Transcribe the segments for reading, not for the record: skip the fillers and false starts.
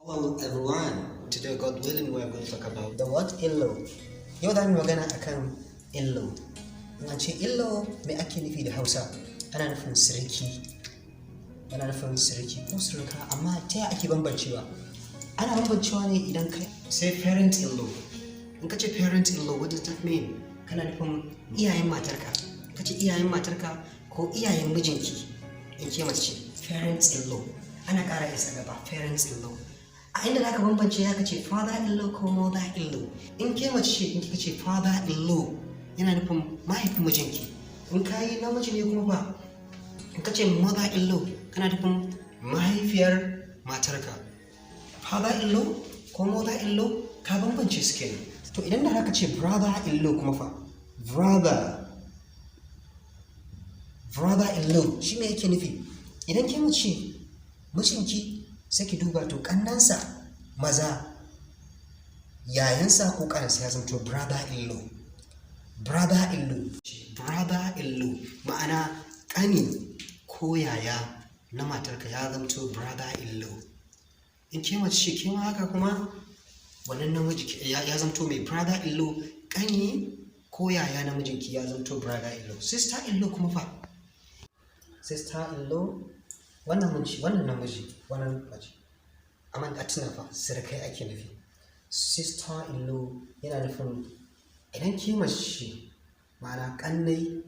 Hello everyone, today, God willing, we are going to talk about the word "in-law". Yau za mu yi magana akan "in-law". In an ce "in-law", me ake nufi da Hausa? Ana nufin siriki. Ana nufin siriki ko sirika, amma ta yaya ake bambancewa? Ana bambancewa ne idan ka say parent in-law. In ka ce parent in-law, what does that mean? Kana nufin iyayen matarka. Ka ce iyayen matarka ko iyayen mijinki in ke mace ce, parents in-law. Ana ƙara isa gaba, parents in-law. A inda za ka bambance, ya ka ce father in law ko mother in law. In ke mace ce, in kika ce father in law, yana nufin mahaifin mijinki. In ka yi namiji ne kuma ba, in ka ce mother in law, kana nufin mahaifiyar matarka. Father in law ko mother in law, ka bambance su kenan. To, idan da ka ce brother in law kuma fa, brother in law shi me yake nufi? Idan ke mace, mijinki, sai ki duba, to kannansa maza, yayansa ko ƙaninsa ya zamto brother in law. Brother in law, brother in law, ma'ana ƙani ko yaya na matarka ya zamto brother in law. In ke mace ce ke ma haka kuma, wannan namiji ya zamto mai brother in law, ƙani ko yaya na mijinki ya zamto brother in law. Sister in law kuma fa? Sister in law, wannan miji, wannan namiji, wannan mace, amma a tuna fa, sirikai ake nufi. Sister in law yana nufin idan ke mace ce, ma'ana kannai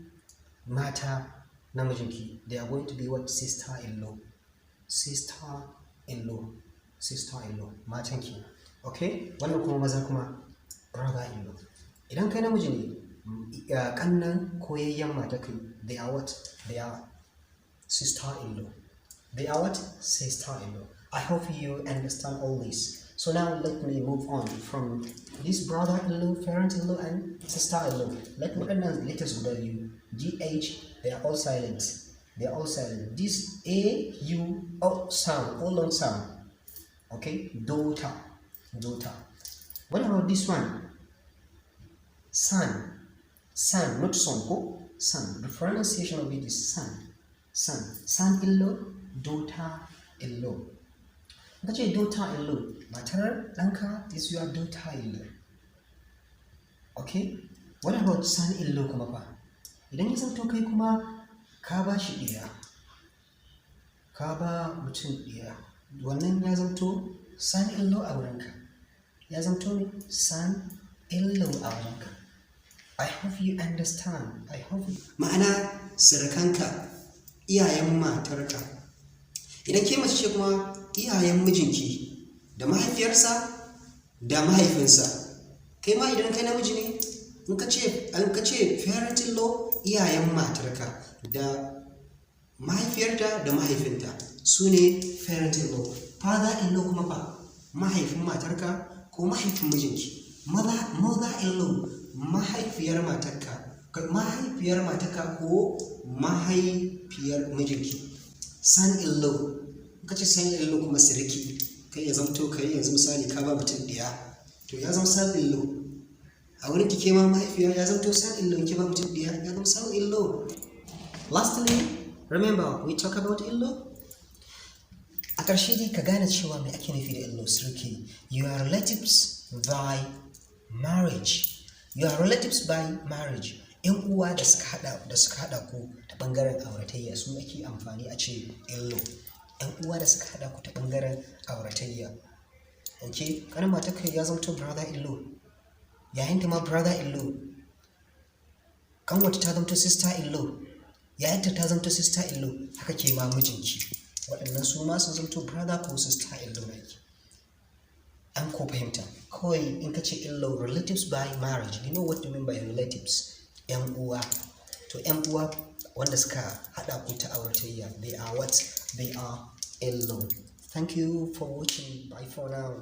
mata na mijinki, they are going to be what? Sister in law, sister in law, sister in law, matan kenan. Okay, wannan kuma maza kuma, brother in law. Idan kai namiji ne, kannan ko yayyan matarka, they are what? They are sister in law. They are what? Sister-in-law. I hope you understand all this. So now let me move on from this brother-in-law, parent-in-law, and sister-in-law. Let me waɗannan letters guda biyu, GH, they are all silent. They are all silent. This A, U, O sound, all long sound. Okay, daughter, daughter. What about this one? Son, son, not son, ko? Son. The pronunciation of it is son, son, son-in-law, daughter-in-law. Ka ce daughter-in-law, matar ɗanka is your daughter-in-law. Okay? What about son-in-law kuma fa? Idan ya zanto kai kuma ka ba shi ɗiya, ka ba mutum ɗiya, wannan ya zanto son-in-law a wurinka. Ya zanto ne son-in-law a wurinka. I hope you understand. I hope. Ma'ana surukanka, iyayen matarka. Idan ke mace ce kuma, iyayen mijinki, da mahaifiyarsa da mahaifinsa. Kai ma idan kai namiji ne, in ka ce parent-in-law, iyayen matarka, da mahaifiyarta da mahaifinta, su ne parent-in-law. Father-in-law kuma fa, mahaifin matarka ko mahaifin mijinki. Mother-in-law, mahaifiyar matarka, mahaifiyar matarka ko mahaifiyar mijinki. Son-in-law, in ka ce son-in-law kuma, siriki, kai ya zamto kai yanzu misali ka ba mutum ɗiya, to ya zama son-in-law. A wurin ki ke ma mahaifiya, ya zamto son-in-law, ke ba mutum ɗiya, ya zama son-in-law. Lastly, remember we talk about in-law. A ƙarshe dai ka gane cewa me ake nufi da in-law, siriki. You are relatives by marriage. You are relatives by marriage. 'Yan uwa da suka haɗa ku ta ɓangaren auratayya, su ake amfani a ce in-law. 'Yan uwa da suka haɗa ku ta ɓangaren auratayya. Ok, ƙanin matarka ya zamto brother in law, yayanta ma brother in law, ƙanwata ta zamto sister in law, yayanta ta zamto sister in law, haka ke ma mijinki. Waɗannan su ma sun zamto brother ko sister in law naki. An ko fahimta? Kawai in ka ce in law, relatives by marriage. You know what you mean by relatives? 'Yan uwa. To, 'yan uwa wanda suka haɗa ku ta auratayya, they are what? They are in law. Thank you for watching. Bye for now.